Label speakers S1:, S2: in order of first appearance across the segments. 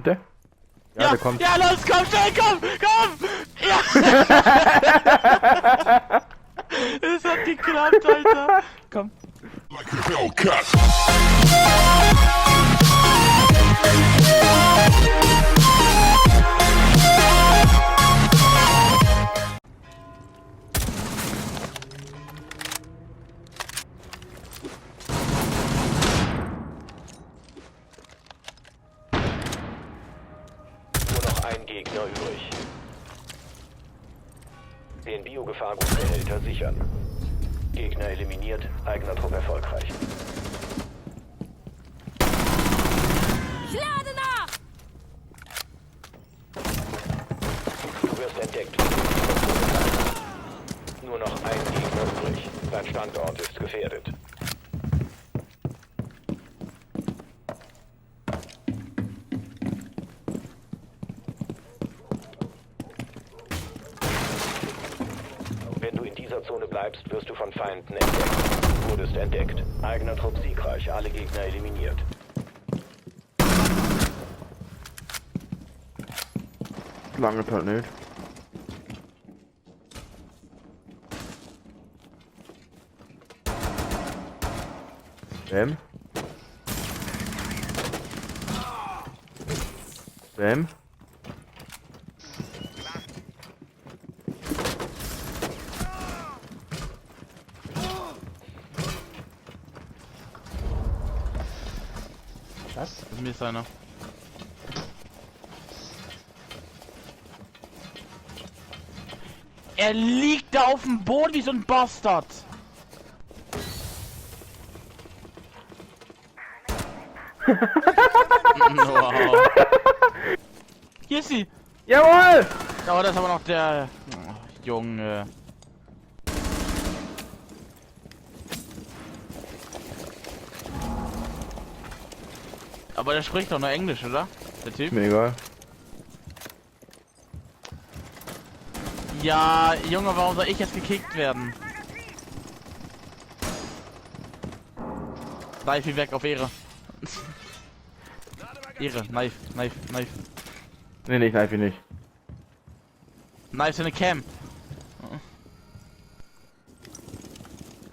S1: Kommt der? Ja,
S2: Ja,
S1: der kommt.
S2: ja, los, komm, schnell, komm! Ja! Es hat geklappt, Alter! Komm.
S3: Like a Hellcat.
S4: Nur noch ein Gegner übrig. Den Biogefahrgutbehälter sichern. Gegner eliminiert, eigener Trupp erfolgreich.
S5: Ich lade nach!
S4: Du wirst entdeckt. Nur noch ein Gegner übrig. Dein Standort ist gefährdet. Wenn du in dieser Zone bleibst, wirst du von Feinden entdeckt. Wurdest entdeckt. Eigener Trupp siegreich, alle Gegner eliminiert.
S1: Lange halt nicht. Bam. Bam.
S2: Das ist mir einer. Er liegt da auf dem Boden wie so ein Bastard. Wow. Hier ist sie.
S1: Jawohl!
S2: Aber das ist aber noch der Junge. Aber der spricht doch nur Englisch, oder? Der Typ?
S1: Mir egal.
S2: Ja, Junge, warum soll ich jetzt gekickt werden? Knife weg auf Ehre. Ehre, Knife.
S1: Nee, ich knife ihn nicht.
S2: Knife in a Cam.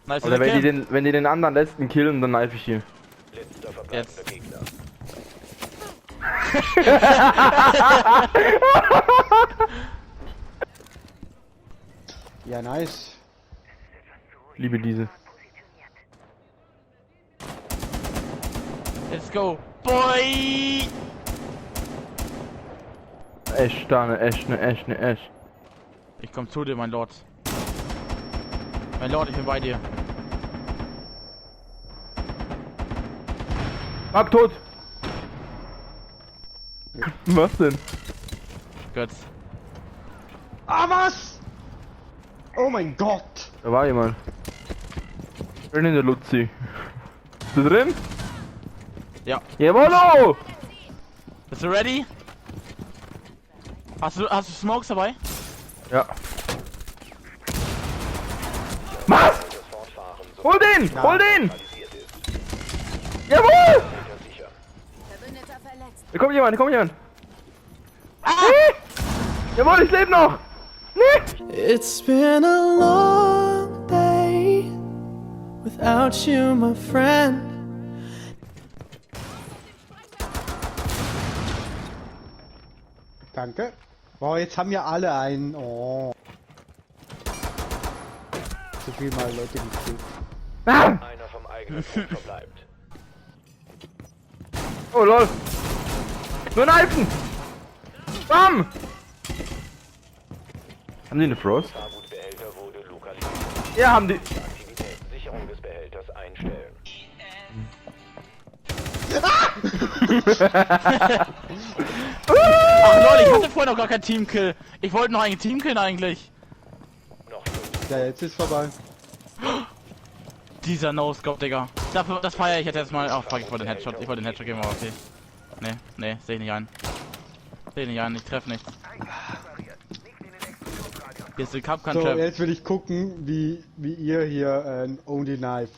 S2: Knife in
S1: Oder
S2: a Cam.
S1: wenn die den anderen letzten killen, dann knife ich ihn.
S4: Letzter verbleibender
S2: Jetzt.
S4: Gegner.
S6: Ja, nice.
S1: Liebe diese.
S2: Let's go. Boy!
S1: Esch, da ne Esch.
S2: Ich komm zu dir, mein Lord. Mein Lord, ich bin bei dir.
S1: Fuck, tot! Was denn?
S2: Götz.
S6: Ah, was? Oh mein Gott!
S1: Da war jemand. Schön in der Luzi. Bist du drin?
S2: Ja.
S1: Jawollo!
S2: Bist du ready? Hast du Smokes dabei?
S1: Ja. Was?
S4: Das Fortfahren, so
S1: Hol den! Hol den!
S4: realisiert ist.
S1: Jawohl!
S4: Sicher, sicher.
S5: Verbündeter verletzt.
S1: Hier kommt jemand. Nee! Jawohl, ich lebe noch! Nee!
S7: It's been a long day without you, my friend.
S6: Danke. Boah, jetzt haben ja alle einen. Oh. So viel mal Leute gekillt.
S1: Ah!
S4: Einer vom eigenen Trupp verbleibt.
S1: Oh lol! Nur knifen! Bam! Haben die eine Frost?
S4: Fahrgutbehälter wurde lokalisiert.
S1: Ja, haben die.
S4: Aktivitätensicherung des Behälters einstellen.
S2: Ach Leute, ich hatte vorher noch gar kein Teamkill. Ich wollte noch einen Teamkill eigentlich.
S4: Noch 5.
S6: Ja, jetzt ist vorbei.
S2: Dieser No-Scope, Digga. Das feiere ich jetzt mal. Ach fuck, ich wollte den Headshot. Ich wollte den Headshot geben, aber okay. Nee, seh ich nicht ein. Ich treffe nichts. Hier ist der Cup
S6: So,
S2: Trap.
S6: jetzt will ich gucken, wie ihr hier Only Knife.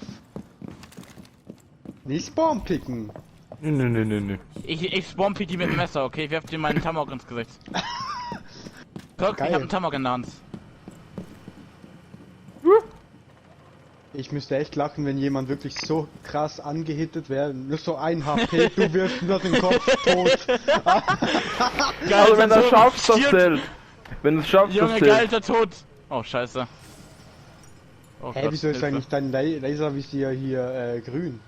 S6: Nicht Spawn picken.
S1: Nö.
S2: Ich spawn die mit dem Messer, okay? Ich werf dir meinen Tamok ins Gesicht. Guck, ich
S6: Geil.
S2: hab einen Tamok in der Hand.
S6: Ich müsste echt lachen, wenn jemand wirklich so krass angehittet wäre. Nur so 1 HP, du wirfst nur den Kopf tot.
S2: Geil,
S1: Also wenn du es schaffst, das
S2: stirbt.
S1: zählt. Wenn du es schaffst, das
S2: Junge,
S1: zählt.
S2: geil, ist er tot. Oh, scheiße. Oh
S6: Hä,
S2: Gott,
S6: wieso ist
S2: Hilfe.
S6: eigentlich dein Laservisier hier grün?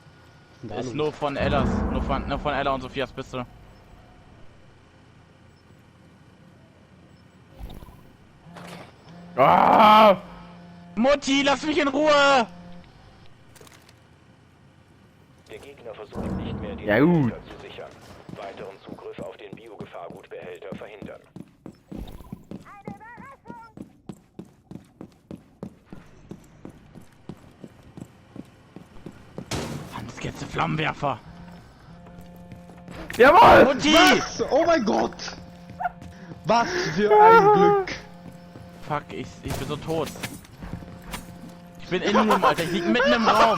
S6: Was
S2: Ist
S6: ist
S2: nur von Ellas. Nur von Ella und Sophias Pistole.
S1: Ah!
S2: Mutti, lass mich in Ruhe!
S4: Der Gegner versucht nicht mehr, den
S1: Ja, gut.
S4: Behälter zu sichern. Weiteren Zugriff auf den Biogefahrgutbehälter verhindern.
S2: Hans, jetzt Flammenwerfer.
S1: Jawohl!
S2: Mutti!
S6: Was? Oh mein Gott! Was für ein Glück!
S2: Fuck, ich bin so tot. Ich bin in Room, Alter. Ich lieg mitten im Raum.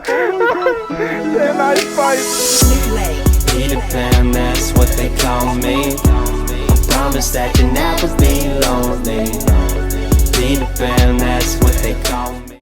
S1: Der nice fight!
S8: Peter Pan, that's what they call me. I promise that you'll never be lonely. Peter Pan, that's what they call me.